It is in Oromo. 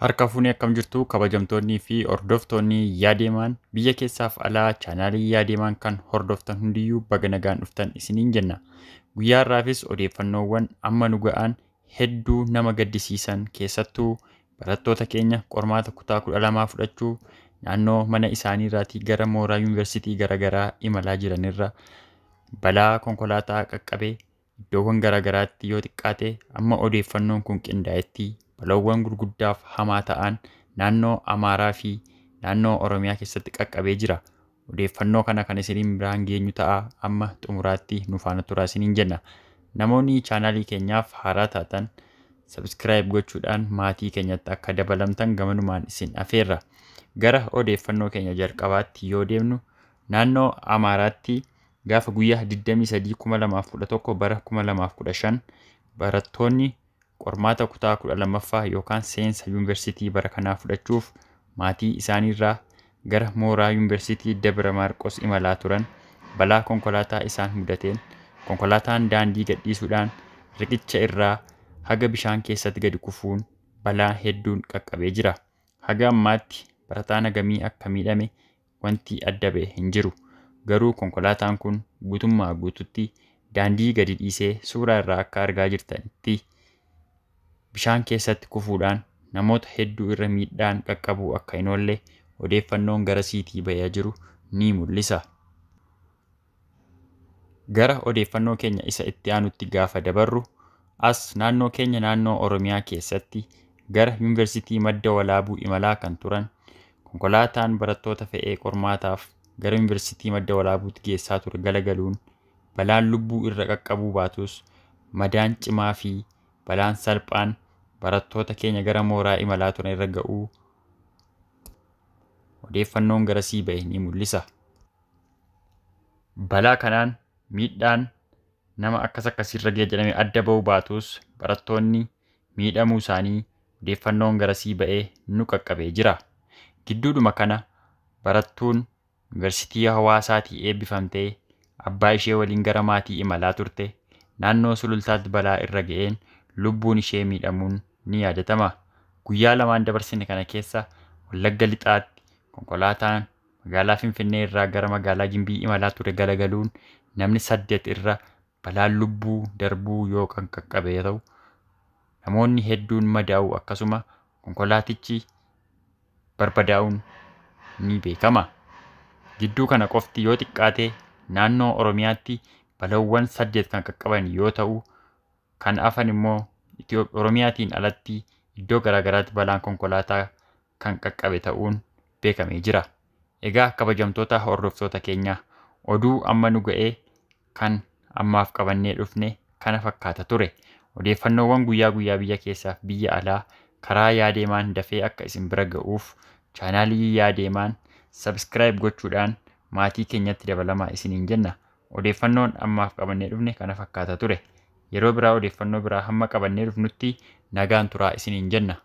Harka fuunee akkam jirtu kabajamtoonnii fi hordoftoonni Yaadeemaan biyya keessaaf alaa chaanaalii Yaadeemaan kan hordoftan hundiyyuu baga nagaan dhuftan isiniin jenna. Guyyaa har'aafis odeeffannoowwan amma nu ga'an hedduu nama gaddisiisan keessattuu barattoota keenya qormaata kutaa 12 fudhachuu naannoo mana isaaniirraatii gara mooraa yuunivarsiitii garaagaraa imalaa jiranirra balaa konkolaataa qaqqabee iddoowwan garaagaraatti yoo xiqqaate amma odeeffannoon kun qindaa'etti balaawwan gurguddaaf hamaa ta'an naannoo Amaaraa fi naannoo Oromiyaa keessatti qaqqabee jira. Odeeffannoo kana kan isiniin biraan geenyu ta'a amma xumuraatti nu faana turaa isiniin jenna. Namoonni chaanaalii keenyaaf haaraa taatan subscribe gochuudhaan maatii keenyatti akka dabalamtan gamanumaan isin afeerra. Gara odeeffannoo keenya jalqabaatti yoo deemnu naannoo Amaaraatti gaafa guyyaa 23/2011 bara 2015 barattoonni qormaata kutaa 12ffaa yookaan seensa yuunivarsiitii bara kanaa fudhachuuf maatii isaaniirraa gara mooraa yuunivarsiitii Dabra Maarqos imalaa turan balaa konkolaataa isaan mudateen konkolaataan daandii gadhiisuudhaan riqicha irraa haga bishaan keessatti gadi kufuun balaa hedduun qaqqabee jira. Haga ammaatti barataan hagamii akka miidhame wanti adda ba'e hin jiru. Garuu konkolaataan kun guutummaa guututti daandii gadi dhiisee suuraa irraa akka argaa jirtanitti bishaan keessatti kufuudhaan namoota hedduu irra miidhaan qaqqabuu akka hin oolle odeeffannoon garasiitii ba'ee jiru ni mul'isa. Gara odeeffannoo keenya isa itti aanutti gaafa dabarru as naannoo keenya naannoo Oromiyaa keessatti gara yuunivarsiitii Madda Walaabuu imalaa kan turan konkolaataan barattoota fe'ee qormaataaf gara yuunivarsiitii Madda Walaabuutti geessaa ture galagaluun balaan lubbuu irra qaqqabuu baatus madaan cimaa fi balaan salphaan barattoota keenya gara mooraa imalaa turan irra ga'uu odeeffannoon garasii ba'e ni mul'isa. Balaa kanaan miidhaan nama akkas akkasiirra ga'e jedhamee adda ba'uu baatus barattoonni miidhamuu isaanii odeeffannoon garasii ba'ee nu qaqqabee jira. Gidduudhuma kana barattuun yuunivarsiitii Hawaasaatii eebbifamtee abbaa ishee waliin gara maatii imalaa turte naannoo Sulultaatti balaa irra ga'een lubbuun ishee miidhamuun ni yaadatama. Guyyaa lamaan dabarsine kana keessa Wallagga Lixaatti konkolaataan magaalaa Finfinnee irraa gara magaalaa Gimbii imalaa ture galagaluun namni 8 irra balaan lubbuu darbuu yoo kan qaqqabe yoo ta'u namoonni hedduun madaa'uu akkasuma konkolaatichi barbadaa'uun ni beekama. Gidduu kana qofti yoo xiqqaate naannoo Oromiyaatti balaawwan 8 kan qaqqaban yoo ta'u kan hafan immoo Oromiyaatiin alatti iddoo garaagaraatti balaan konkolaataa kan qaqqabe ta'uun beekamee jira. Egaa kabajamtoota hordoftoota keenya oduu amma nu ga'ee kan ammaaf qabannee dhufne kana fakkaata ture. Odeeffannoowwan guyyaa guyyaa biyya keessaaf biyya alaa karaa Yaadeemaan dafee akka isin bira ga'uuf chaanaalii Yaadeemaan subscribe gochuudhaan maatii keenyatti dabalamaa isiniin jenna. Odeeffannoon ammaaf qabannee dhufne kana fakkaata ture. Yeroo biraa odeeffannoo biraa hamma qabannee dhufnutti nagaan turaa isiniin jenna.